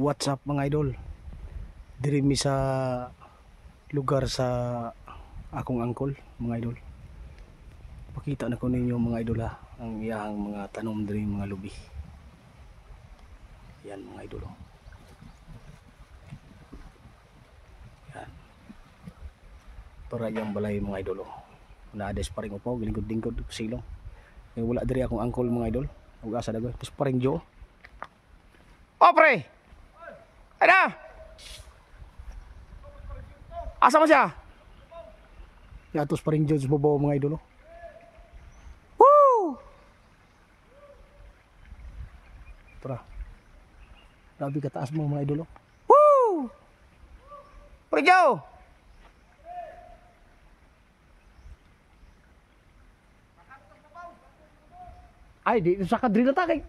What's up, mga idol? Diri mi sa lugar sa akong angkol, mga idol. Pakita na ko ninyo, mga idol, ha, ang iyahang mga tanom diri, mga lubi. Yan, mga idol, oh. Yan. Para iyang balay, mga idol, oh. Naades pa rin upaw, gilingkod-lingkod silong. Eh, wala diri akong angkol, mga idol. Ug asa dagoy. Tapos pa rin Joe. Oh, pre! Ano? Asa mo siya? Yatos pa rin Joe sa babaw, mga idol, oh. Woo! Tara. Grabe kataas mo, mga idol, oh. Woo! Pre Joe! Ay, di sa kadri na ta kay.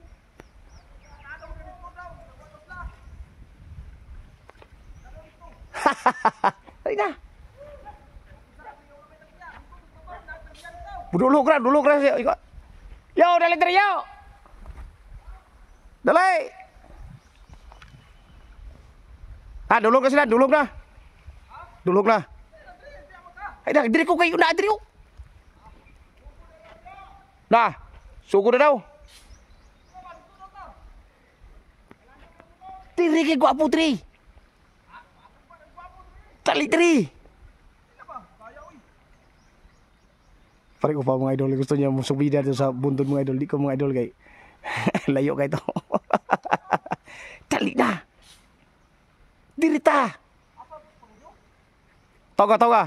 Ay na. Dulog ra, dulog ra siya. Yo, dali dali yo. Dali. Ha, dulog na sila, dulog na. Dulog na. Ay na, diri ko kayo na diri ko. Na, sugo na daw. Diri kay gwapo diri. Tali diri. Pare ko pa, mga idol, gusto niya mo subida dito sa bundod, mga idol. Di ko, mga idol, kay layo kay to. Dali na. Diri ta. Toga toga.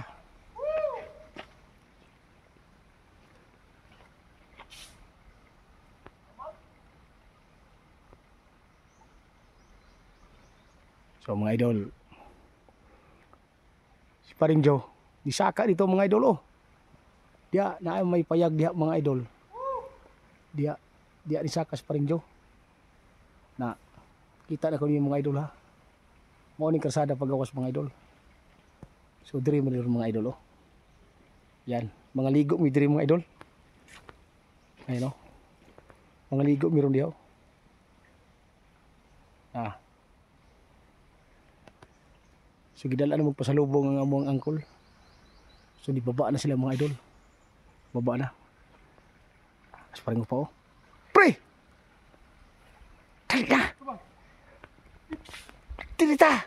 So mga idol, si Paring Joe, disaka dito, mga idol, oh. Diya, na may payag diha, mga idol. Diya, diya disaka si Paring Joe. Na, kita na ko ninyo, mga idol, ha. Mao ni kalsada pagawas, mga idol. So diri man diri, mga idol, oh. Yan, mga ligo mi diri, mga idol. Ayun oh. Mga ligo mi ron diha, oh. Ah. So gidala na magpasalubong ang among angkol. So di baba na sila, mga idol. Baba na. As paring pa, oh. Pre! Dali na! Dili ta!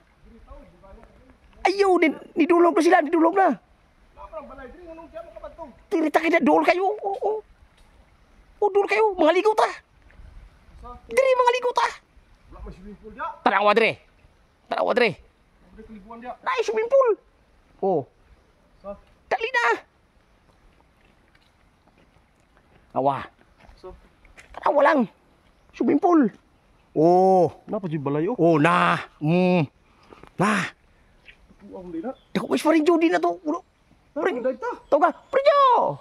Ayaw, nidulog na sila, nidulog na. Dili ta kaya, duol kayo. Oo, oo. Oh, duol kayo, mga ligo ta. Diri, mga ligo ta. Tanawa dire. Tanawa dire. Naay swimming pool. Oh. Dali na. Awa. Tanawa lang. Swimming pool. Oh. Napa jud balay, oh. Oh na. Na. Tuang din na. Dako kay Paring Joe na to. Ulo. Pre. Tawag ka. Pre Joe.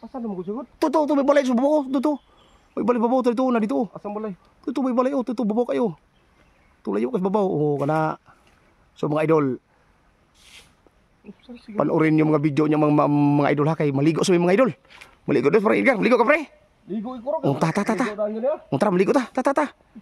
Asa na mo gud? To to to may balay sa babaw. To to. May balay babaw to na dito. Asang balay? To to may balay, oh, to to babaw kayo. Tulayo kas babaw. Oh, kana. So mga idol, panoorin yung mga video niya, mga idol, ha, kay maligo sa mga idol. Maligo dos, pre Edgar, maligo ka, pre. Ligo ikuro. Oh, ta ta ta ta. Oh, tara, maligo ta. Ta ta ta.